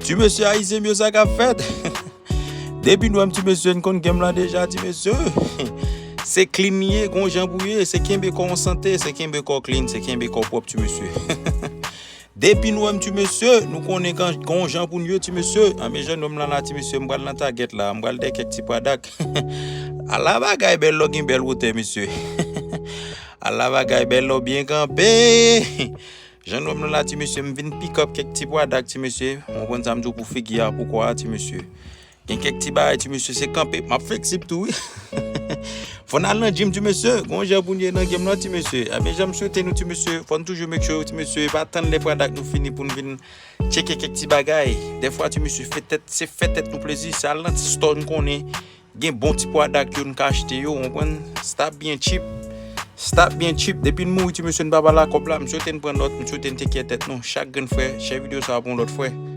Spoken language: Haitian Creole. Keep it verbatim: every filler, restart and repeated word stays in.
Ti mesye ayisyen m yo, sa k ap fèt? Depi n wè m, ti mesye, n konn game lan deja, ti mesye. Se clean li ye, gon jan pou ye, se kenbe kò w an sante, se kenbe kò w clean, se kenbe kò w pwòp, ti mesye. Depi n wè m, ti mesye, nou konnen gon jan pou n ye, ti mesye. Anben, jèn nonm lan la, ti mesye, m pral nan Target la, m pral dèyè kèk ti pwadak. Ala bagay bèl lè w gen bèl wotè, mesye. Ala bagay bèl lè w byen kanpe. Jèn nonm lan la, ti mesye, m vin pick up kèk ti pwadak, ti mesye. Ou konprann sa m di w pou figi a, pou kò a, ti mesye. Gen kèk ti bagay, ti mesye, se kanpe. M ap fleksib tou, wi. Fò n al nan gym, ti mesye. Gon jan pou n ye nan game lan, ti mesye. Anben, jan m swete nou, ti mesye, fò n toujou make sure, ti mesye, pa tann lè pwadak nou fini pou n vin tcheke kèk ti bagay. Dèfwa, ti mesye, fè tèt, se fè tèt nou plezi. Se al nan ti store nou konnen gen bon ti pwadak yo n ka achte yo, ou konprann? Stop being cheap. Stop being cheap. Depi n mouri, ti mesye, n pa pale a kòb la. M swete n pran nòt, m swete n take care tèt nou. Chak grenn frè, share videyo sa a pou yon lòt frè.